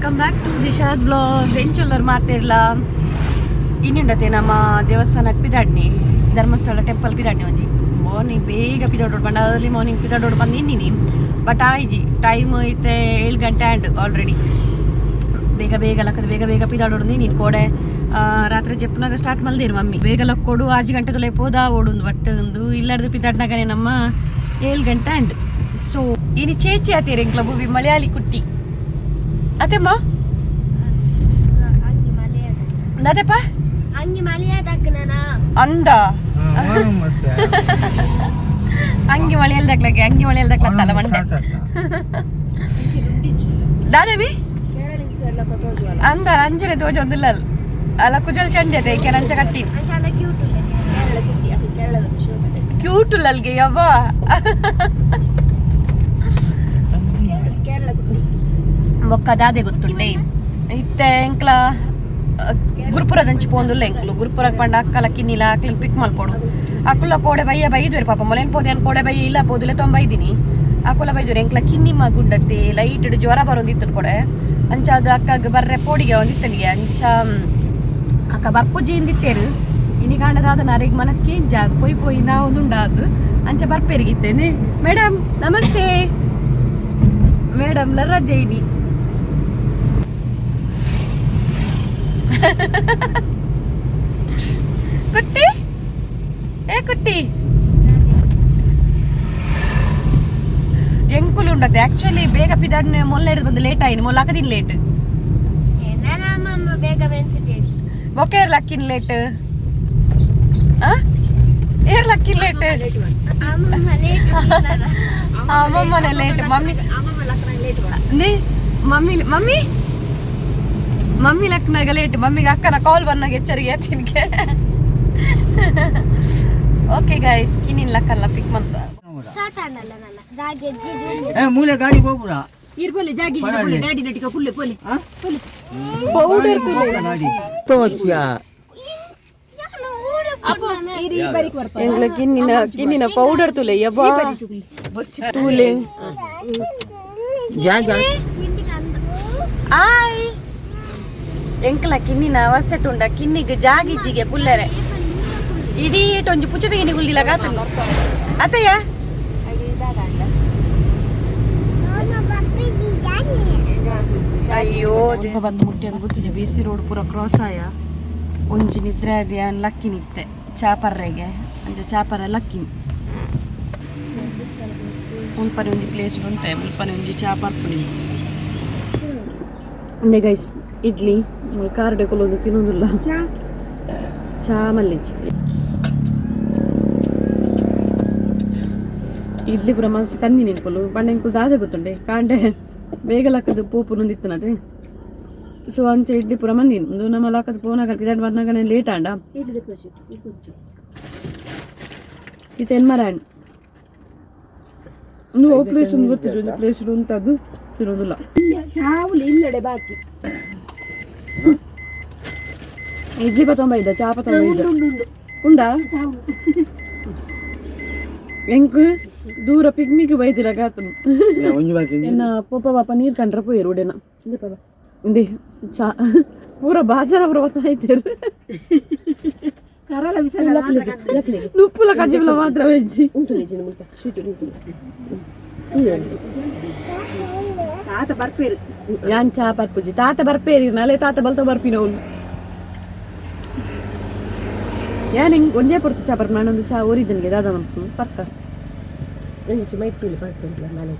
Welcome back to Disha's vlog. ಎಂಚೊಲ್ಲರ್ ಮಾತೆರ್ಲ ಇನ್ನುಂಡತೆ ನಮ್ಮ ದೇವಸ್ಥಾನಕ್ಕೆ ಪಿದಾಡ್ನಿ, ಧರ್ಮಸ್ಥಳ ಟೆಂಪಲ್ ಪಿದಾಡ್ನಿ. ಒಂಜಿ ಮಾರ್ನಿಂಗ್ ಬೇಗ ಪಿದಾಡೋಡು ಪಂಡ ಅರ್ಲಿ ಮಾರ್ನಿಂಗ್ ಪಿದಾಡೋಡು ಬಂದು ಇನ್ನಿನಿ. ಬಟ್ ಆಯ್ಜಿ, ಟೈಮ್ ಇತ್ತೆ 7 ಗಂಟೆ ಆಂಡ್ ಆಲ್ರೆಡಿ. ಬೇಗ ಬೇಗ ಲಕ್ಕದ ಬೇಗ ಬೇಗ ಪಿದಾಡೋಡು. ನೀನು ಕೋಡೆ ರಾತ್ರಿ ಜೆಪ್ಪುನಾಗ ಸ್ಟಾರ್ಟ್ ಮಲ್ದಿರು ಮಮ್ಮಿ. ಬೇಗ ಲಕ್ಕೋಡು, 6 ಗಂಟೆದಲ್ಲೇ ಪೋದಾ ಓಡುಂದು. ಬಟ್ ಒಂದು ಇಲ್ಲಾರ್ದು ಪಿದಾಡ್ನಾಗನೆ ನಮ್ಮ 7 ಗಂಟೆ ಆಂಡ್. ಸೊ ಇನಿ ಚೇಚಿ ಆತೀರ ಎಂಕ್ಲ ಭೂವಿ ಮಲಯಾಳಿ ಕುಟ್ಟಿ ಅತೆಮ್ಮ. ಅಂಗಿ ಮಲೆಯದ. ದಾದೆಪ್ಪ. ಅಂಗಿ ಮಲೆಯದಕ್ಕನ. ಅಂದ. ಮತ್ತೆ. ಅಂಗಿ ಮಳೆಯಲ್ಲಿ ದಕ್ಲಕ್ಕೆ, ಅಂಗಿ ಮಳೆಯಲ್ಲಿ ದಕ್ಲತ್ತಲ್ಲ ಮಂಡೆ. ದಾದೇವಿ ಅಂದ ಅಂಜನೆ ತೋಜ ಒಂದಿಲ್ಲ ಅಲ್ಲ, ಕುಜಲ್ ಚಂಡಿ ಅದೇ ಕೆರಂಚ ಕಟ್ಟಿ. ಅಂಚಾನ ಕ್ಯೂಟ್ ಉಲ್ಲ. ಕ್ಯೂಟ್ ಅಲ್ಗೆ ಯವ್ವ. ಬೊಕ್ಕ ದಾದೆ ಗೊತ್ತುಂಡೆ, ಇತ್ತೆ ಎಂಕ್ಲ ಗುರುಪುರದಂಚಿ ಪೋಂದುಲ್ಲ. ಎಂಕ್ಲು ಗುರುಪುರಕ್ಕೆ ಪಂಡ ಅಕ್ಕಲ ಕಿನ್ನಿಲ ಅಕ್ಲನ್ ಪಿಕ್ ಮಲ್ಪೊಡು. ಅಕುಲ ಕೋಡೆ ಬಯ್ಯ ಬೈದುವೆರ್ ಪಾಪ. ಮೊಲೆನ್ ಪೋದೆ ಕೋಡೆ ಬಯ್ಯ ಇಲ್ಲ ಪೋದುಲೆ ತೊಂಬೈದಿನಿ. ಅಕುಲ ಬೈದುವೆರ್, ಎಂಕ್ಲ ಕಿನ್ನಿ ಮಗುಂಡತ್ತೆ ಲೈಟ್ ಜ್ವರ ಬರೋದಿತ್ತು ಕೊಡೆ. ಅಂಚ ಅದು ಅಕ್ಕಗ್ ಬರ್ರೆ ಪೋಡಿಗೆ ಒಂದಿತ್ತನಿಗೆ. ಅಂಚ ಅಕ್ಕ ಬರ್ಪುಜಿ ಇಂದಿತ್ತೇರು. ಇನಿ ಕಾಂಡದಾದ ನರೆಗ್ ಮನಸ್ಗೆ ಜಾಗ ಪೊಯ್ ಪೊಯ್ ನಾವು ಅದು ಅಂಚ ಬರ್ಪೇರಿಗಿತ್ತೇನೆ. ಮೇಡಮ್ ನಮಸ್ತೆ ಮೇಡಮ್, ಲರ್ರ ಜೈನಿ ಕುಟ್ಟಿ. ಏ ಕುಟ್ಟಿ, ಎಂಕುಲು ಉಂಡತ್ತೆ. ಆಕ್ಚುಲಿ ಬೇಗ ಪಿದಾಡ್ನೆ ಮೊಲ್ಲ ಹಿಡಿದು ಬಂದು ಲೇಟ್ ಆಯ್ತು. ಮೊಲ್ಲ ಹಾಕದಿನ್ ಲೇಟ್. ನನ್ನ ಅಮ್ಮಮ್ಮ ಬೇಗ ಬೆಂತಿದ್ದೇನೆ. ಬೊಕ್ಕೆ ಲಕ್ಕಿನ್ ಲೇಟ್ ಆ ಏರ್ ಲಕ್ಕಿನ್ ಲೇಟ್. ಅಮ್ಮಮ್ಮ ಲೇಟ್. ಅಮ್ಮಮ್ಮನೆ ಲೇಟ್. ಮಮ್ಮಿ ನೀ ಮಮ್ಮಿ ಮಮ್ಮಿ ಮಮ್ಮಿ ಲಕ್ನಾಗ ಲೇಟ್. ಮಮ್ಮಿಗೆ ಅಕ್ಕನ ಕಾಲ್ ಬಂದಾಗ ಎಚ್ಚರಿಗೆ ತಿನ್ಕೆ. ಓಕೆ ಗೈಸ್, ಕಿನ್ನಿನ್ ಲಕ್ಕಲ್ಲ ಪಿಕ್ ಮಂತ. ಸ್ಟಾರ್ಟ್ ಅನ್ನಲ್ಲ ನನ್ನ ಜಾಗೆ. ಏ ಮೂಲೆ ಗಾಡಿ ಹೋಗ್ಬಿಡ. ಇರ್ಬೊಲೆ ಜಾಗಿ ಡ್ಯಾಡಿ ನಟಿಕ ಕುಲ್ಲೆ ಪೊಲೆ. ಪೌಡರ್. ಗಾಡಿ ತೋರ್ಸಿಯಾ? ಇರಿ ಬರಿಕ್ ಬರ್ಪ. ಎಂಗ್ಲ ಕಿನ್ನಿನ ಕಿನ್ನಿನ ಪೌಡರ್ ತುಲೆ ಯಬ್ಬಾ ತೂಲೆ. ಜಾಗ. ಆಯ್ ಎಂಕ್ಲ ಕಿನ್ನಿನ ಅವಸ್ಥೆ ತುಂಡ ಕಿನ್ನಿಗೆ ಜಾಗಿಜ್ಜಿಗೆ ಕುಲ್ಲೆರೆ. ಇಡೀ ಒಂಜಿ ಪುಚ್ಚದ ಗಿನಿ ಕುಲ್ದಿಲ್ಲ ಕಾತು ಅತ್ತಯ್ಯ. ಅಯ್ಯೋ, ಬಂದು ಮುಟ್ಟಿ ಅಂತ ಗೊತ್ತಿಜಿ. ಬಿ ಸಿ ರೋಡ್ ಪೂರ ಕ್ರಾಸ್ ಆಯ. ಒಂಜಿ ನಿದ್ರೆ ಅದಿಯ ಲಕ್ಕಿ ನಿತ್ತೆ ಚಾಪರ್ರೆಗೆ. ಅಂಚ ಚಾಪರ್ರೆ ಲಕ್ಕಿನಿ. ಮುಲ್ಪನೆ ಒಂಜಿ ಪ್ಲೇಸ್ ಬಂತೆ, ಮುಲ್ಪನೆ ಒಂಜಿ ಚಾ ಪರ್ಪುನಿ. ಅಂದೆ ಗೈಸ್, ಇಡ್ಲಿ ಕಾರ್ ಡೆಕೊಲೊಂದು ತಿನ್ನೋದಿಲ್ಲ. ಚಾ ಮಲ್ಲಿಂಚಿ ಇಡ್ಲಿ ಪೂರ ಮಲ್ತ್ ಕಂದಿ ನಿನ್ಕೊಲು ಪಂಡ ಎಂಕುಲು ದಾದೆ ಗೊತ್ತುಂಡೆ, ಕಾಂಡೆ ಬೇಗ ಲಕ್ಕದು ಪೋಪು ನೊಂದಿತ್ತನದೆ. ಸೊ ಅಂಚೆ ಇಡ್ಲಿ ಪೂರ ಮಂದಿನಿ. ಒಂದು ನಮ್ಮ ಲಕ್ಕದ ಪೋನಾಗ ಪಿದಾಡ್ ಬರ್ನಾಗ ಲೇಟ್ ಆಂಡ. ಇತ್ತೆ ಮರಾಂಡ್ ನೀವು ಪ್ಲೇಸ್ ಒಂದು ಗೊತ್ತಿದ್ದು ಒಂದು ಪ್ಲೇಸ್ ಉಂಟದು ತಿನ್ನೋದಿಲ್ಲ. ಚಾವುಲು ಇಲ್ಲಡೆ ಬಾಕಿ. ಇಡ್ಲಿ ಪತ್ತೊಂಬ ಇದ್ದ, ಚಾ ಪತ್ತೊಂಬ ಇದ್ದ ಉಂಡಾ. ಎಂಕ್ ದೂರ ಪಿಕ್ನಿಕ್ ಬೈದಿಲ್ಲ ಗಾತನು. ಒಂಜಿ ಬಾಕಿ. ಎನ್ನ ಪೋಪ ಪಾಪ ನೀರು ಕಂಡ್ರೆ ಪೋಯಿರು ಉಡೇನ. ಇಂದೆ ಚಾ ಪೂರ ಬಾಜನ ಪೂರ ಬತ್ತಾಯ್ತೇರು. ಕರಲ ವಿಸಲ. ನುಪ್ಪುಲ ಕಜ್ಜಿಬಲ ಮಾತ್ರ ವೆಜ್ಜಿ. ತಾತ ಬರ್ಪೇರು. ಯಾನ್ ಚಾ ಪರ್ಪುಜಿ. ತಾತ ಬರ್ಪೇರಿ ನಾಳೆ. ತಾತ ಬಲ್ತ ಬರ್ಪಿನವ್ಲು. ಯಾನ್ ಹಿಂಗ್ ಒಂಜೇ ಪೊರ್ತು ಚಾ ಬರ್ಪ. ನಾನೊಂದು ಚಾ ಓರಿದ್ದನಿಗೆ ದಾದ ಮಲ್ಪು ಪತ್ತ. ಒಂಚು ಮೈಪೀಲಿ ಪಡ್ತುಂಟಲ ಮನೆ.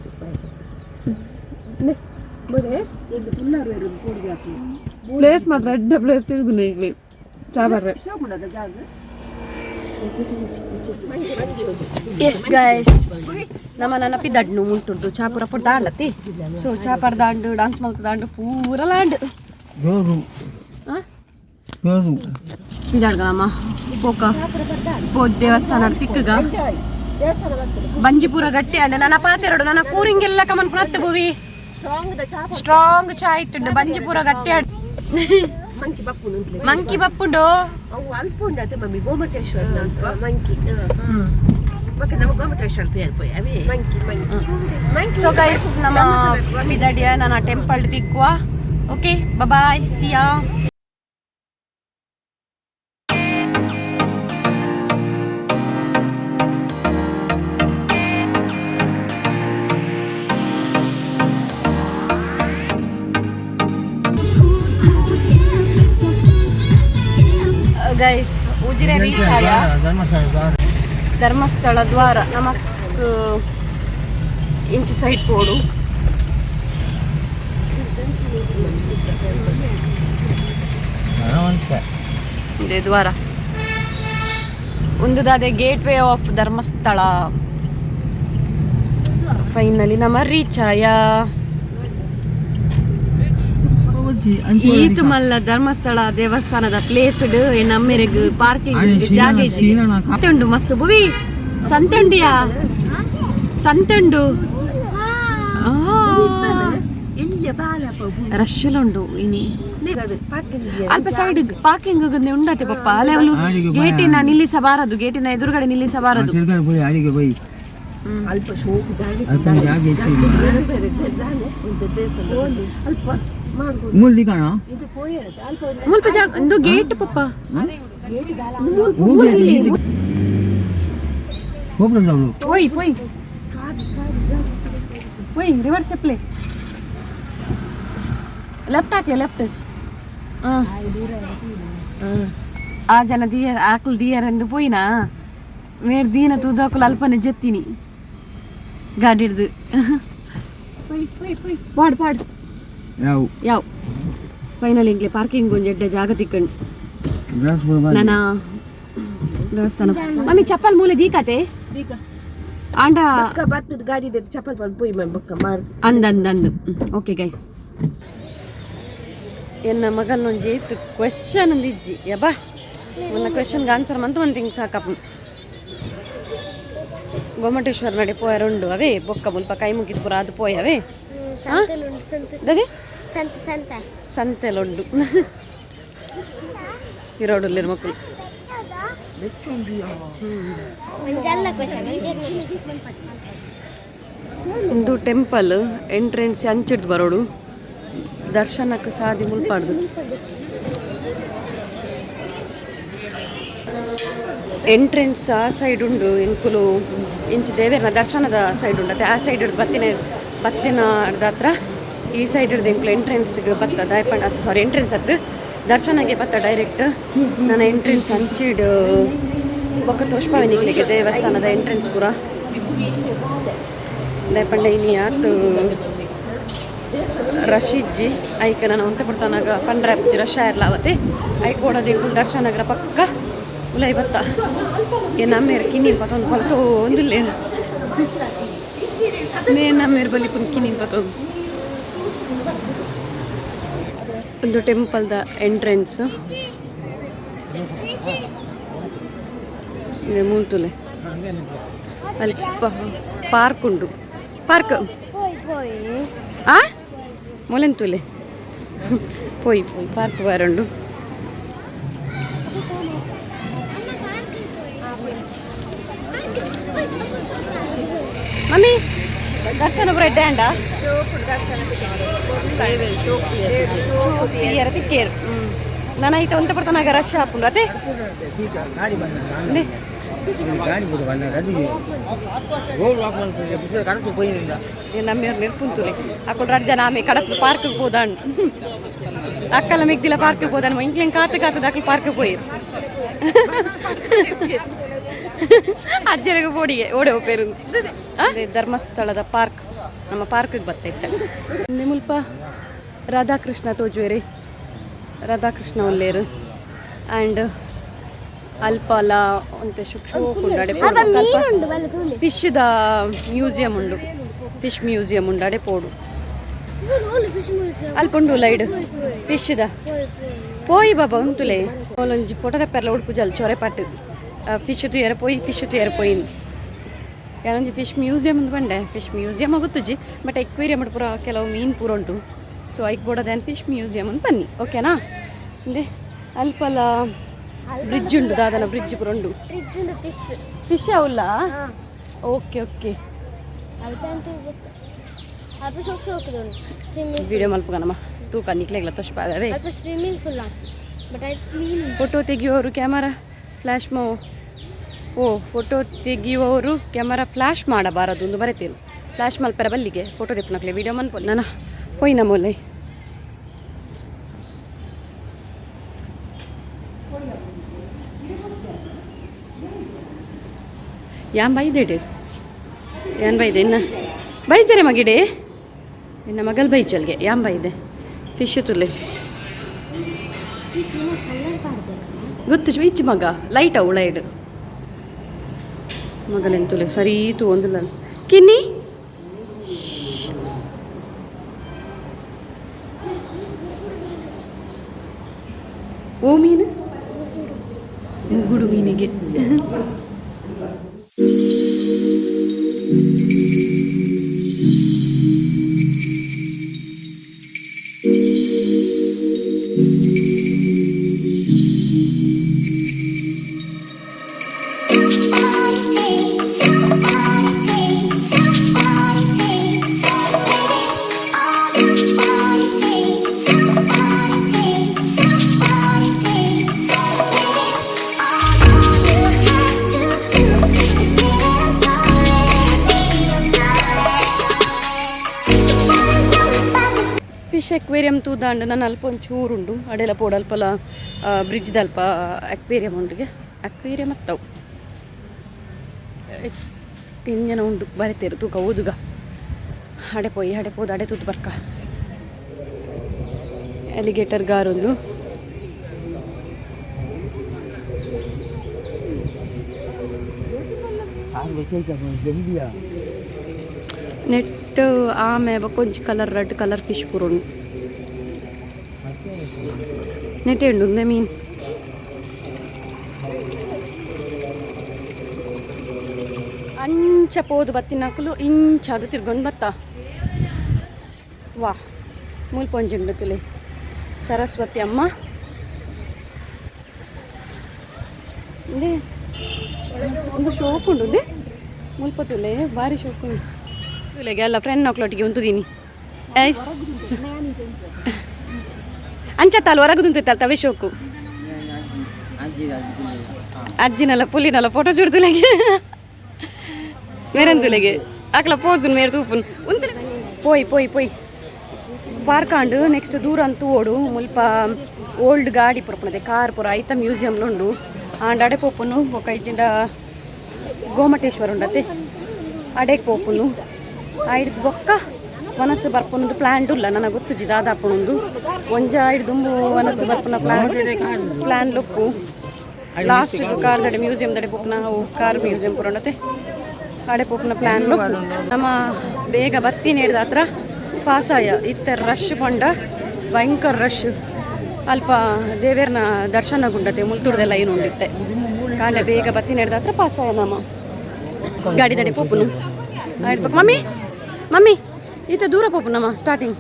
ಪ್ಲೇಸ್ ಮಾತ್ರ ಅಡ್ಡ ಪ್ಲೇಸ್ ತೆಗೆದು ಈಗಲೇ ಚಾ ಬರ್ರೆ. ಎಸ್ ಗೈಸ್, ನಮ್ಮ ನನ್ನ ಪಿದಡ್ನು ಉಂಟುಂಟು. ಚಾಪುರ ಪುರ ದಾಂಡತಿ. ಸೊ ಚಾಪರ್ ದಾಂಡು, ಡಾನ್ಸ್ ಮಲ್ತ ದಾಂಡು, ಪೂರ ಲಾಂಡು. ಜೋರು. ಜೋರು. ಪಿದಾಡ್ಗಲಮ್ಮ ಪೋಕ ಪೋ ದೇವಸ್ಥಾನ ತಿಕ್ಕಗ. ಬಂಜಿಪುರ ಗಟ್ಟಿ ಅಂಡ. ನನ್ನ ಪಾತೆರಡು ನನ್ನ ಕೂರಿಂಗೆಲ್ಲ ಕಮನ್ ಪುನತ್ತೆ ಭುವಿ. ಸ್ಟ್ರಾಂಗ್ ಚಾ ಇಟ್ಟುಂಡು. ಬಂಜಿಪುರ ಗಟ್ಟಿ ಅಂಡ್. ಮಂಕಿ ಬಪ್ಪುನು ಉಂಟ್ಲೆ. ಮಂಕಿ ಬಪ್ಪುಂಡು. ಅವು ಅಲ್ಪ ಉಂಡು ಅದೇ ಮಮ್ಮಿ, ಗೋಮಟೇಶ್ವರ ಅಲ್ಪ ಮಂಕಿ. ಮತ್ತೆ ನಮ್ಮ ಗೋಮಟೇಶ್ವರ ತೇರ್ಪೋಯ್ ಅವೇ ಮಂಕಿ ಮಂಕಿ. ಸೊ ಗೈಸ್, ನಮ್ಮ ಪಿದಡಿಯ ನನ್ನ temple ತಿಕ್ಕುವ. Okay, bye, see ya. Guys, Ujire reach ಆಯ. ಧರ್ಮಸ್ಥಳ. ಧರ್ಮಸ್ಥಳ ದ್ವಾರ ನಮಕ್ ಇಂಚ್ ಸೈಡ್ ಪೋಡು. ಇದೆ ದ್ವಾರ ಒಂದು ದಾದೆ, gate way of Dharmasthala. Finally ನಮ್ಮ ರೀಚ್ ಆಯ. ಈತ್ ಮಲ್ಲ ಧರ್ಮಸ್ಥಳ ದೇವಸ್ಥಾನದ ಪ್ಲೇಸ್ ನಮ್ಮೆರೆಗ್ ಪಾರ್ಕಿಂಗ್ ಜಾಗ ಇಜ್ಜಿ. ಸಂತೆ ಉಂಡು ಮಸ್ತ್ ಬುವಿ, ಸಂತೆ ಉಂಡಿಯಾ, ಸಂತೆ ಉಂಡು. ರಶ್ ಉಂಡು ಇನಿ. ಅಲ್ಪ ಸೈಡ್ ಪಾರ್ಕಿಂಗ್ ಉಂಡತೆ ಪಪ್ಪ. ಅಲ್ಲೇ ಅವಳು ಗೇಟಿನ ನಿಲ್ಲಿಸಬಾರದು, ಗೇಟಿನ ಎದುರುಗಡೆ ನಿಲ್ಲಿಸಬಾರದು. ತಿರ್ಗಾಡ್ ಪೋಯಿ, ಅಡಿಗೆ ಪೋಯಿ. ಅಲ್ಪ ಶೋಕು ಜಾಗ. ಅಲ್ಪ ಜಾಗ ಇತ್ತು. ಬೇರೆ ಬೇರೆ ದಾನೆ ಒಂದು ದೇವಸ್ಥಾನ ಅಲ್ಪ ಮಾಡ್ಬೋದು. ಮೂಲ್ ಕಾಣ. ಇದು ಪೋಯ್ ಅಲ್ಪ. ಮುಲ್ಪ ಜಾಗ ಒಂದು ಗೇಟ್ ಪಪ್ಪ. ಹೋಗ್ತದವಳು. ಪೋಯ್ ಪೋಯ್ ಪೋಯ್, ರಿವರ್ಸ್ ಪ್ಲೇ, ಲೆಫ್ಟ್ ಹಾಕಿ, ಲೆಫ್ಟ್. ಆ ಜನ ದಿಯರ್ ಆಕುಲ್ ದಿಯರ್ ಎಂದು ಪೋಯಿನಾ ಮೇರ್ ದೀನ ತೂದಾಕುಲ್ ಅಲ್ಪನೆ ಜೆತ್ತಿನಿ ಗಾಡಿ ಹಿಡ್ದು. ಪಾಡ್ ಪಾಡ್. ಯಾವ? ಯಾವ ಫೈನಲ್ ಇಂಗ್ಲೆ ಪಾರ್ಕಿಂಗ್ ಒಂಜಿ ಎಡ್ಡೆ ಜಾಗ ತಿಕ್ಕಂಡು. ನನ್ನ ದೇವಸ್ಥಾನ. ಮಮ್ಮಿ, ಚಪ್ಪಲ್ ಮೂಲೆ ದೀಕತೆ ಆಂಡ. ಬಕ್ಕ ಬತ್ತದ ಗಾಡಿ ಇದೆ, ಚಪ್ಪಲ್ ಬಂದು ಪೋಯ್ ಮಮ್ಮಿ ಬಕ್ಕ ಮಾರ್. ಅಂದ ಅಂದ ಅಂದು. ಓಕೆ ಗೈಸ್, ಎನ್ನ ಮಗಲ್ಲೊಂಜಿ ಏತ್ ಕ್ವೆಶ್ಚನ್ ಅಂದಿಜ್ಜಿ ಯಬ್ಬಾ. ಮುಲ್ಲ ಕ್ವೆಶನ್ಗೆ ಆನ್ಸರ್ ಮಂತ್ ಮಂತ್ ಹಿಂಗೆ ಸಾಕಪ್ಪ. ಗೊಮ್ಮಟೇಶ್ವರ ನಡೆ ಪೋಯರ್ ಉಂಡು ಅವೇ ಬೊಕ್ಕ ಮುಲ್ಪ ಕೈ ಮುಗಿದು ಪೂರ ಅದು ಪೋಯವೇ. ಸಂತೆಲುಂಡು, ಸಂತೆ. ದದೆ. ಸಂತೆ ಸಂತೆ. ಸಂತೆಲುಂಡು. ಇರೋಡುಲ್ಲೇರು ಮಕ್ಕಳು. ಒಂಜಲ್ಲ ಕ್ವಶನ್. ಒಂದು ಟೆಂಪಲ್ ಎಂಟ್ರೆನ್ಸ್ ಅಂಚಿಡ್ದು ಬರೋಡು, ದರ್ಶನಕ್ಕೆ ಸಾದಿ ಮುಲ್ಪಾಡ್ದು. ಎಂಟ್ರೆನ್ಸ್ ಆ ಸೈಡ್ ಉಂಡು. ಇಂಕುಲು ಇಂಚಿ ದೇವೇರ್ನ ದರ್ಶನದ ಸೈಡ್ ಉಂಡು. ಅತ್ತೆ ಆ ಸೈಡ್ ಹಿಡ್ದು ಬತ್ತಿನ ಬತ್ತಿನ ಹತ್ರ ಈ ಸೈಡ್ ಹಿಡ್ದು ಇಂಕುಲು ಎಂಟ್ರೆನ್ಸ್ಗೆ ಬತ್ತ ದಾಯಪಂಡ, ಸಾರಿ, ಎಂಟ್ರೆನ್ಸ್ ಅತ್ತು, ದರ್ಶನಕ್ಕೆ ಬತ್ತ ಡೈರೆಕ್ಟ್. ನನ್ನ ಎಂಟ್ರೆನ್ಸ್ ಅಂಚಿಡ್ ಬೊಕ್ಕ ತೋಷ್ಪಾವೆ ನಿಕ್ಲಿಗೆ ದೇವಸ್ಥಾನದ ಎಂಟ್ರೆನ್ಸ್ ಪೂರ. ದಾಯಪಂಡ ಇನಿ ಆತು ರಶ್ ಇಜ್ಜಿ. ಐಕ ನಾನು ಒಂತೆ ಪಡ್ತಾನಾಗ ಪಂಡ್ರೆ ರಶ್ ಆಯಿರ್ಲ ಅವತ್ತೆ. ಐಕ್ ಓಡೋದು ಇಂಕುಲು ದರ್ಶನಗ್ರ ಪಕ್ಕ ಉಲೈ ಬತ್ತ. ಏ ನಮ್ಮೇರ್ ಕಿನ್ನಿನ್ ಪತ್ತೊಂದು ಪಲ್ತೋ ಒಂದಿಲ್ಲ ನೇ ನಮ್ಮೇರ್ ಬಲಿ ಪುನ್ ಕಿನ್ನಿನ್ ಪತ್ತೊಂದು. ಒಂದು ಟೆಂಪಲ್ದ ಎಂಟ್ರೆನ್ಸ್ ಇದೆ ಮೂಲ್ತುಲೆ. ಅಲ್ಲಿ ಪಾರ್ಕ್ ಉಂಡು, ಪಾರ್ಕ್. ಪೋಯ್ ಪೋಯ್. ಆ ಮೊಲೆಂತುಲೆ ಪೋಯ್ ಪೋಯ್, ಪಾರ್ಕ್ ಬಾರುಂಡು. ಮಮ್ಮಿ, ದರ್ಶನ ಪೂರ ಎಡ್ಡೆ ಆಂಡ? ತಿಕ್ಕೇರು ತಿಕ್ಕೇರು. ನಾನು ಐತೆ ಒಂತೆ ಪಡ್ತಾನಾಗ ರಶ್ ಹಾಪುಂಡು ಅದೇ. ಗಾಡಿ ಬಂದ, ಗಾಡಿ ಬಿಡು ಬಂದ, ರೋಡ್ ಬಿಸಿಲು ಕರೆಕ್ಟ್ ಪೋಯಿನಿಂದ. ನಮ್ಮೇರು ನಿರ್ಪುಂತುಲೆ ಅಕ್ಕುಲ್ ರಡ್ಡು ಜನ ಆಮೆ ಕಡತ್ ಪಾರ್ಕ್ ಹೋದಾಣ್. ಅಕ್ಕಲ ಮಿಗ್ದಿಲ ಪಾರ್ಕ್ ಹೋದಾಣ. ಇಂಕ್ಲೆನ್ ಕಾತು ಕಾತು ಅಕ್ಕಲ್ ಪಾರ್ಕ್ ಪೋಯಿರು. ಅಜ್ಜನಿಗೆ ಪೋಡಿಗೆ ಓಡೆ ಹೋಪೇರು. ಧರ್ಮಸ್ಥಳದ ಪಾರ್ಕ್, ನಮ್ಮ ಪಾರ್ಕಿಗೆ ಬತ್ತೈತೆ. ಮುಲ್ಪ ರಾಧಾಕೃಷ್ಣ ತೋಜುವೆರಿ, ರಾಧಾಕೃಷ್ಣ ಒಲ್ಲೇರು. ಆ್ಯಂಡ್ ಅಲ್ಪಲ ಒಂತೆ ಶುಕ್ ಶೋಕ್ ಉಂಡು ಅಡೆ. ಮೀನುಂಡು ಬಲ್ಲ ತೂಲೆ. ಫಿಶ್ದ ಮ್ಯೂಸಿಯಂ ಉಂಡು, ಫಿಶ್ ಮ್ಯೂಸಿಯಂ ಉಂಡು, ಅಡೆ ಪೋಡು. Fish museum. ಅಲ್ಪ ಉಂಡು ಲೈಡ್ ಫಿಶ್ದ. ಪೋಯಿ ಬಾಬಾ ಉಂತುಲೆ. ಒಂಜಿ ಫೋಟೋ ತೆಪ್ಪೆರ್ಲ ಉಡುಪು ಜಲ್ ಚೊರೆ ಪಟ್ಟು ಫಿಶ್ ತುಯರ ಪೋಯಿ, ಫಿಶ್ ತುಯರ ಪೋಯಿನ್. ಯಾನೊಂಜಿ ಫಿಶ್ ಮ್ಯೂಸಿಯಂ ಒಂದು ಬಂಡೆ. ಫಿಶ್ ಮ್ಯೂಸಿಯಂ ಗೊತ್ತುಜಿ, ಬಟ್ ಎಕ್ವೇರಿಯಂ ಪೂರ ಕೆಲವು ಮೀನು ಪೂರ ಉಂಟು. ಸೊ ಐಕ್ ಬೋಡದ ಫಿಶ್ ಮ್ಯೂಸಿಯಂ ಅಂತ ಬನ್ನಿ, ಓಕೆನಾ? ಇಂದೆ ಅಲ್ಪಲ ಬ್ರಿಡ್ಜ್ ಉಂಡು, ದಾದನ ಬ್ರಿಡ್ಜ್ ಪೂರ ಉಂಡು. ಫ್ರಿಜ್ ಉಂಡು, ಫಿಶ್. ಫಿಶ್ ಅವಲ್ಲ, ಓಕೆ ಓಕೆ. ಅಲ್ಪ ಅಂತ ಗೊತ್ತು. ಅಲ್ಪ ಶೋಕ್ ಶೋಕ್ ಸ್ವಿಮ್ಮಿಂಗ್ ವಿಡಿಯೋ ಮಲ್ಪುಗನಮ್ಮ ತೂಕ ನಿಕ್ಲೆಗ್ಲ ತೊಷ್ಪಾದವೇ. ಅಲ್ಪ swimming pool but I clean. Photo ತೆಗೆಯುವವರು ಕ್ಯಾಮರಾ ಫ್ಲ್ಯಾಶ್ ಮೋ ಓ ಫೋಟೋ ತೆಗೆಯುವವರು ಕ್ಯಾಮರಾ ಫ್ಲ್ಯಾಶ್ ಮಾಡಬಾರದು ಒಂದು ಬರೆತೇನು. ಫ್ಲ್ಯಾಶ್ ಮಲ್ಪರ ಬಲ್ಲಿಗೆ ಫೋಟೋ ತೆಪ್ಪನಕ್ಲೆ ವಿಡಿಯೋ ಮನ್ಪೊಲಿ ನನ್ನ ಪೊಯ್ನ ಮೊಲೆ. ಯಾನ್ ಬೈದೇಡೆ, ಯಾನ್ ಬೈದೆ ಇನ್ನ ಬೈಜರೆ ಮಗಿಡೆ ಇನ್ನ ಮಗಲ್ ಬೈಚಲ್ಗೆ ಯಾನ್ ಬೈದೆ ಫಿಶ್ ತುಲೆ. ಗೊತ್ತು ಇಚ್ಚಿ ಮಗ ಲೈಟ್ ಅವು ಲೈಟ್ ಮಗಲೆಂತುಲೆ ಸರಿ ತೂ ಒಂದುಲ್ಲ ಕಿನ್ನಿ. ಓ ಮೀನು ಮುಗುಡು ಮೀನಿಗೆ. ಫಿಶ್ ಅಕ್ವೇರಿಯಂ ತೂದಾಂಡ ನಾನು ಅಲ್ಪ ಒಂಚೂರು ಉಂಡು ಅಡೆಲ ಪೋಡು ಅಲ್ಪಲ ಬ್ರಿಡ್ಜ್ ಅಲ್ಪ ಅಕ್ವೇರಿಯಂ ಉಂಡುಗೆ ಅಕ್ವೇರಿಯಂ ಅತ್ತವು ಇಂಜನ ಉಂಡು ಬರೆತೇರು ತೂಕ ಓದುಗ ಅಡೆ ಪೋಯಿ ಅಡೆ ಪೋದು ಅಡೆ ತೂತು ಬರ್ಕ ಅಲಿಗೇಟರ್ ಗಾರೊಂದು. ನೆಟ್ ಆಮೆ ಬೊಕ್ಕೊಂಜಿ ಕಲರ್ ರೆಡ್ ಕಲರ್ ಫಿಶ್ ಪೂರ ಉಂಡು ನೆಟ್ಟೆ ಉಂಡು ಉಂದೆ ಮೀನ್. ಅಂಚ ಪೋದು ಬತ್ತಿನಕುಲು ಇಂಚ ಅದು ತಿರ್ಗೊಂದು ಬತ್ತ. ವಾ ಮೂಲ್ಪೊಂಜಿ ಉಂಡು ತುಲೆ ಸರಸ್ವತಿ ಅಮ್ಮ ಇಂದೆ ಒಂದು ಶೋಕ್ ಉಂಡು ಉಂದೆ ಮುಲ್ಪ ತುಲೆ ಭಾರಿ ಶೋಕ್ ಉಂಡು ತುಲೆಗೆ ಅಲ್ಲ ಫ್ರೆಂಡ್ ನಕ್ಲೊಟ್ಟಿಗೆ ಉಂತುದೀನಿ ಐಸ್ ಅಂಚ ತಾಲು ಹೊರಗುದುಂತಿತ್ತಲ್ಲ ತವೆ ಶೋಕು. ಅಜ್ಜಿನಲ್ಲ ಪುಲಿನಲ್ಲ ಫೋಟೋ ಶೂಟ್ ತುಲೆಗೆ ಮೇರಂತುಲೆಗೆ ಆಕಲ ಪೋಸುನ್ ಮೇರ್ ತೂಪುನ್ ಉಂತು ಪೋಯ್ ಪೋಯ್ ಪೋಯ್ ಪಾರ್ಕಾಂಡು ನೆಕ್ಸ್ಟ್ ದೂರ ಅಂತೂ ಓಡು ಮುಲ್ಪ ಓಲ್ಡ್ ಗಾಡಿ ಪುರಪುನದೆ ಕಾರ್ ಪುರ ಐತ ಮ್ಯೂಸಿಯಂಲು ಉಂಡು ಆಂಡ ಅಡೆ ಪೋಪುನು ಬೊಕ ಇಜ್ಜಿಂಡ ಗೋಮಟೇಶ್ವರ ಉಂಡತೆ ಅಡೆಗೆ ಪೋಪುನು ಐಡ್ ಬೊಕ್ಕ ವನಸು ಬರ್ಪುನದು ಪ್ಲ್ಯಾನ್ ಉಲ್ಲ ನನಗೆ ಗೊತ್ತುಜಿ ದಾದಾಪುನೊಂದು ಒಂಜ ಐಡ್ ದುಂಬು ವನಸು ಬರ್ಪುನ ಪ್ಲ್ಯಾನ್ ಪ್ಲ್ಯಾನ್ ಲೊಕ್ಕು ಲಾಸ್ಟ್ ಕಾರ್ ದಡೆ ಮ್ಯೂಸಿಯಂ ದಡೆ ಪೋಪುನ ಅವು ಕಾರ್ ಮ್ಯೂಸಿಯಂ ಪುರ ಉಂಡತೆ ಅಡೆ ಪೋಪುನ ಪ್ಲ್ಯಾನ್ ಲೊಕ್ಕು ನಮ್ಮ ಬೇಗ ಬತ್ತಿ ಹಿಡ್ದ ಹತ್ರ ಪಾಸಾಯ ಇತ್ತ ರಶ್ ಪಂಡ ಭಯಂಕರ ರಶ್ ಅಲ್ಪ ದೇವೇರ್ನ ದರ್ಶನ ಗುಂಡತೆ ಮುಲ್ತುಡ್ದೆಲ್ಲ ಏನು ಉಂಡಿತ್ತೆ ಕಾಂಡೆ ಬೇಗ ಬತ್ತಿ ಹಿಡ್ದ ಹತ್ರ ಪಾಸಾಯ ನಮ್ಮ ಗಾಡಿ ದಡೆ ಪೋಪುನು ಆಯ್ತು. ಮಮ್ಮಿ ಮಮ್ಮಿ ಈತ ದೂರ ಪೋಪು ನಮ್ಮ ಸ್ಟಾರ್ಟಿಂಗ್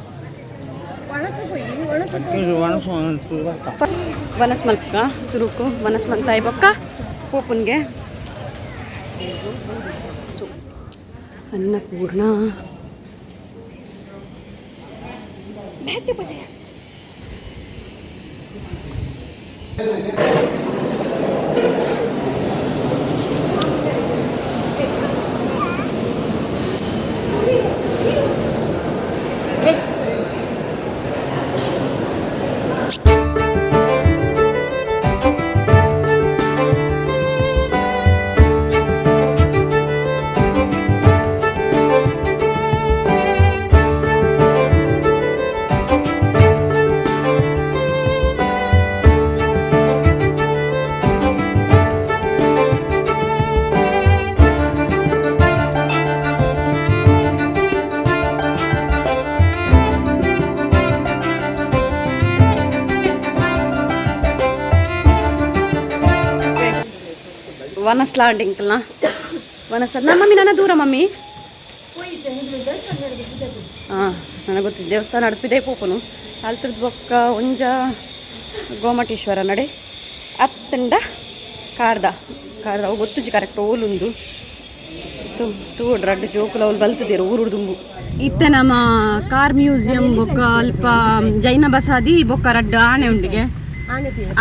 ವನಸ್ ಮಲ್ಪಕ ಸುರುಕು ವನಸ್ ಮಲ್ತಾಯಿ ಬೊಕ್ಕ ಪೋಪುನ್ಗೆ ಅನ್ನಪೂರ್ಣ ವನಸ್ ಲಾಂಡಿಂಗ್ಲ ವನಸ್ ನಮ್ಮ ಮಮ್ಮಿ ನನ್ನ ದೂರ ಮಮ್ಮಿ ಹಾಂ ನನಗೆ ಗೊತ್ತಿದೆ ದೇವಸ್ಥಾನ ಅಡ್ಪಿದೆ ಪೋಪನು ಅಲ್ತದ ಬೊಕ್ಕ ಒಂಜ ಗೋಮಟೇಶ್ವರ ನಡೆ ಅತ್ತಂಡ ಕಾರ್ದ ಕಾರ್ದ ಅವು ಗೊತ್ತುಜಿ ಕರೆಕ್ಟ್ ಓಲುಂದು. So ತೂಡ್ ರಡ್ಡ್ ಜೋಕುಲ ಅವ್ಲು ಬಲ್ತದೇರು ಊರುಡು ದುಂಬು. ಇತ್ತೆ ನಮ್ಮ ಕಾರ್ ಮ್ಯೂಸಿಯಂ ಬೊಕ್ಕ ಅಲ್ಪ ಜೈನ ಬಸಾದಿ ಬೊಕ್ಕ ರಡ್ಡ್ ಆನೆ ಉಂಡಿಗೆ.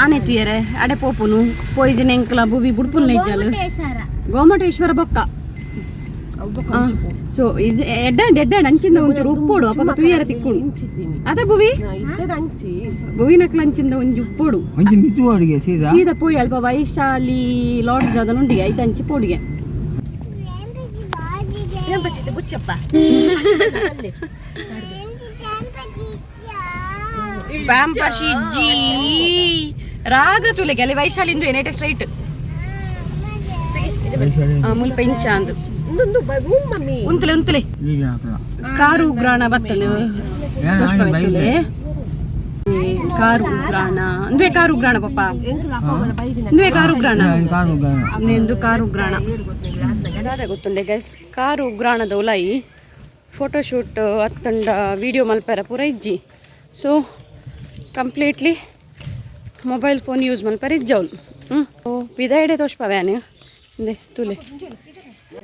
ಆನೆ ತುಯರೆ ಅಡೆ ಪೋಪುನು ಪೋಯಿಜನ್ ಎಂಕ್ಲ ಬುವಿ ಬುಡ್ಪುಲ್ ನೈಜಲ್ ಗೋಮಟೇಶ್ವರ ಬೊಕ್ಕ. ಸೊ ಎಡ್ಡ ಎಡ್ಡ ಅಂಚಿಂದ ಒಂಚೂರು ಉಪ್ಪೋಡು ಅಪಗ ತುಯರೆ ತಿಕ್ಕುಂಡು ಅದ ಬುವಿ ಬುವಿನಕ್ಲ ಅಂಚಿಂದ ಒಂಜಿ ಉಪ್ಪೋಡು. ಒಂಜಿ ಮಿತ್ತು ಅಡುಗೆ ಸೀದಾ. ಸೀದಾ ಪೋಯಿ ಅಲ್ಪ ವೈಶಾಲಿ ಲಾಡ್ಜ್ ಅದನ್ನ ಉಂಡಿಗೆ ಐತ ಅಂಚಿ ಪೋಡಿಗೆ. ಬುಚ್ಚಪ್ಪ. ಪ್ಯಾಂಪಶಿಜ್ಜಿ ರಾಗ ತುಲೆಗೆ ಅಲ್ಲಿ ವೈಶಾಲಿಂದು ಏನೇಟೆ ಸ್ಟ್ರೈಟ್ ಮುಲ್ಪ ಇಂಚ ಅಂದು. ಇನ್ನೊಂದು ಮಮ್ಮಿ. ಉಂತಲೆ ಉಂತಲೆ. ಕಾರು ಉಗ್ರಾಣ ಬತ್ತಲು ತುಲೆ. ಕಾರು ಉಗ್ರಾಣ ಅಂದುವೆ ಕಾರು ಉಗ್ರಾಣ ಪಪ್ಪ ಅಂದುವೆ ಕಾರು ಉಗ್ರಾಣ ನಿಂದು ಕಾರು ಉಗ್ರಾಣ ಗೊತ್ತುಂಡೆ ಗೈಸ್. ಕಾರು ಉಗ್ರಾಣದ ಉಲಾಯಿ ಫೋಟೋಶೂಟ್ ಅತ್ತಂಡ ವಿಡಿಯೋ ಮಲ್ಪೆರ ಪೂರ ಇಜ್ಜಿ. So completely mobile phone use ಮಲ್ಪೆರ ಇಜ್ಜವ್ಲು. ಹ್ಞೂ ಪಿದಾಯಿಡೆ ತೋಷ್ಪವ್ಯಾನು ಇಂದೆ ತುಲೆ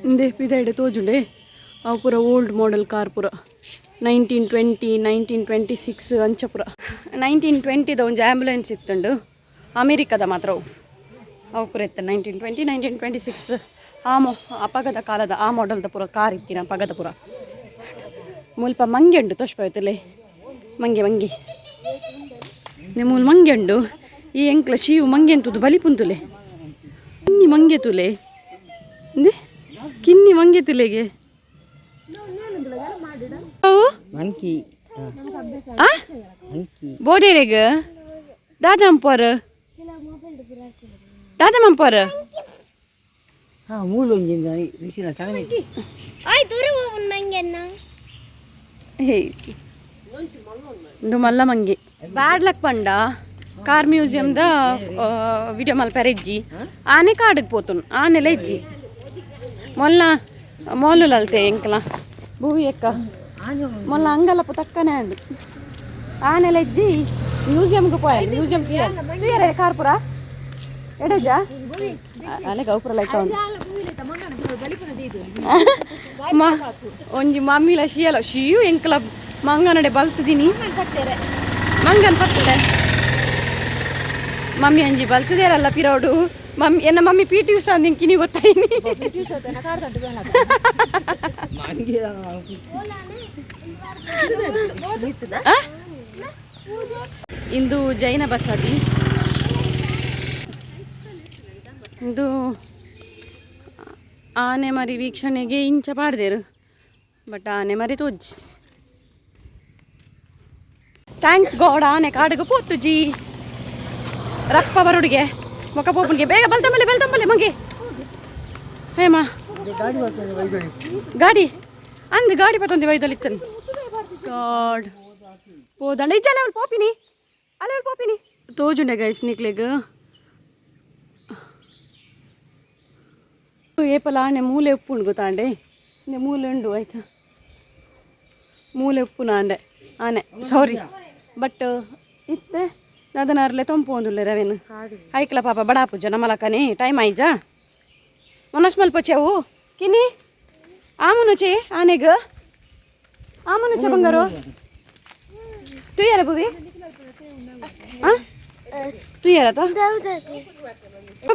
ಇಂದೆ ಪಿದಾಯಿಡೆ ತೋಜುಂಡೆ ಅವು ಪೂರ old model car ಪೂರ 1920 1926 ಅಂಚ ಪೂರ. 1920ದ ಒಂಜಿ ಆ್ಯಂಬುಲೆನ್ಸ್ ಇತ್ತುಂಡು ಅಮೇರಿಕದ ಮಾತ್ರ. ಅವು ಅವು ಪೂರ ಇತ್ತು 1920 1926 ಆ ಮೊ ಅಪಗದ ಕಾಲದ ಆ ಮಾಡೆಲ್ದ ಪೂರ ಕಾರ್ ಇತ್ತಿನ ಅಪಗದ ಪೂರ. ಮುಲ್ಪ ಮಂಗೆ ಉಂಡು ತೋಷ್ಪಾಯ್ತಲೆ ಮಂಗೆ ಮಂಗೆ ಮೂಲು ಮಂಗೆ ಉಂಡು. ಈ ಎಂಕ್ಲ ಶಿವು ಮಂಗೆ ಅಂತದ್ದು ಬಲಿಪುಂತುಲೆ ಕಿನ್ನಿ ಮಂಗೆ ತುಲೆ ಇಂದೆ ಕಿನ್ನಿ ಮಂಗೆ ತುಲೆಗೆ ಅವು ಮಂಕಿ. ಆ ಬೋಡೇರೆಗ್ ದಾದ ಅಂಪೋರ್ ದಾದ ಮಂಪೋರ್. ಹಾ ಮೂಲು ಒಂಜಿ ಬಿಸಿಲ ತಗನೆ. ಆಯ್ ದೂರ ಹೋಗುನ್ ಮಂಗೆನ್ನ. ಹೇ ಇಂದು ಮಲ್ಲ ಮಂಗೆ ಬ್ಯಾಡ್ ಲಕ್ ಪಂಡ ಕಾರ್ ಮ್ಯೂಸಿಯಂದ ವಿಡಿಯೋ ಮಲ್ಪೆರ ಇಜ್ಜಿ. ಆನೆ ಕಾಡಿಗೆ ಪೋತುನ್ ಆನೆಲ ಇಜ್ಜಿ. ಮೊಲ್ಲ ಮೊಲ್ಲು ಅಲ್ತೆ ಎಂಕ್ಲ ಭೂವಿ ಎಕ್ಕ ಮೊಲ್ಲ ಅಂಗಲಪ್ಪ ತಕ್ಕನೆ ಅಂಡು ಆನೆಲ ಇಜ್ಜಿ. ಮ್ಯೂಸಿಯಂಗೆ ಪೋಯ ಮ್ಯೂಸಿಯಂ ತುಯರೆ ಕಾರ್ ಪುರ ಎಡಜ ಅಲೆ ಗೌಪುರ ಲೈಕ್ ಉಂಡು ಮಾ ಒಂಜಿ ಮಮ್ಮಿಲ ಶಿಯಲ ಶಿಯು ಎಂಕ್ಲ ಮಂಗನಡೆ ಬಲ್ತದಿನಿ ಮಂಗನ್ ಪತ್ತದೆ ಮಮ್ಮಿ ಅಂಜಿ ಬಲ್ತದೇರಲ್ಲ ಪಿರೋಡು ಮಮ್ಮಿ ಎನ್ನ mummy P T Usha ನಿಂಕಿನಿ ಗೊತ್ತಾಯಿನಿ. ಇಂದು ಜೈನ ಬಸದಿ. ಇಂದು ಆನೆ ಮರಿ ವೀಕ್ಷಣೆಗೆ ಇಂಚ ಪಾಡ್ದೇರು ಬಟ್ ಆನೆ ಮರಿ ತೋಜ್. Thanks god ಆನೆ ಕಾಡಿಗೆ ಪೋತುಜಿ. ರಪ್ಪ ಬರುಡಿಗೆ ಮೊಕ ಪೋಪುನ್ಗೆ ಬೇಗ ಬಲ್ತಂಬಲೆ ಬಲ್ತಂಬಲೆ ಮಂಗೆ ಹೇಮ ಗಾಡಿ ಅಂದ್ ಗಾಡಿ ಪತ್ತೊಂದು ವೈದೊಲಿತ್ತನ್ ಗಾಡ್ ಪೋದಂಡ ಇಜ್ಜಲ್ಲ ಅವ್ಳು ಪೋಪಿನಿ ಅಲ್ಲ ಅವ್ಳು ಪೋಪಿನಿ ತೋಜುಂಡೆ ಗೈಸ್ ನಿಕ್ಲೆಗ್ ಏಪಲ ಆನೆ ಮೂಲೆ ಉಪ್ಪುಂಡು ಗೊತ್ತಾಂಡೆ ನೆ ಮೂಲೆ ಉಂಡು ಆಯ್ತಾ ಮೂಲೆ ಉಪ್ಪುನ ಆಂಡೆ ಆನೆ ಸಾರಿ ಬಟ್ ಇತ್ತೆ ದಾದನಾರ್ಲೆ ತೊಂಪು ಒಂದುಲ್ಲೆ ರವೇನು ಐಕ್ಲ ಪಾಪ ಬಡಾಪುಜ ನಮಲಕನೆ ಟೈಮ್ ಆಯ್ಜಾ ಮನಸ್ ಮಲ್ಪೊಚೆವು ಕಿನಿ ಆಮನುಚೆ ಆನೆಗ್ ಆಮನುಚೆ ಬಂಗಾರು ತುಯ್ಯಾರ ಬುವಿ ಆ ತುಯ್ಯಾರತ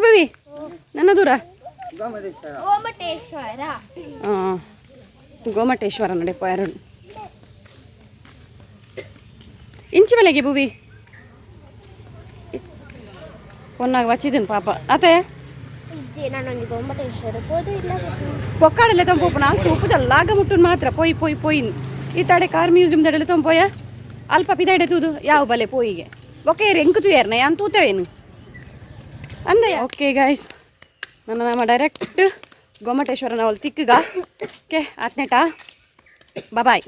ಬುವಿ ನನ್ನ ದೂರ ಗೋಮಟೇಶ್ವರ. ಗೋಮಟೇಶ್ವರ ನಡೆ ಪೋಯರು ಇಂಚಿ ಮಲೆಗೆ ಬುವಿ ಪೊನ್ನಾಗ ವಚ್ಚಿದನ್ ಪಾಪ ಅತೆ. ಇಜ್ಜಿ ನಾನೊಂದು ಗೋಮಟೇಶ್ವರ ಪೋದು ಇಲ್ಲ. ಪೊಕ್ಕಾಡಲೆ ತೊಂಪೋಪುನ ತೂಪುದಲ್ಲ ಲಾಗ ಮುಟ್ಟುನ್ ಮಾತ್ರ ಪೋಯಿ ಪೋಯಿ ಪೋಯಿ ಈ ತಡೆ ಕಾರ್ ಮ್ಯೂಸಿಯಂ ದಡಲೆ ತೊಂಪೋಯ ಅಲ್ಪ ಪಿದಾಡೆ ತೂದು ಯಾವ ಬಲೆ ಪೋಯಿಗೆ ಒಕೆ ಎಂಕು ತೂಯರ್ನ ಯಾನ್ ತೂತವೇನು ಅಂದಯ್ಯ. ಓಕೆ ಗಾಯ್ಸ್ ನನ್ನ ನಮ್ಮ ಡೈರೆಕ್ಟ್ ಗೊಮ್ಮಟೇಶ್ವರನ ಅವಳು ತಿಕ್ಕಗ. Okay ಆತ್ನೇಟಾ boy.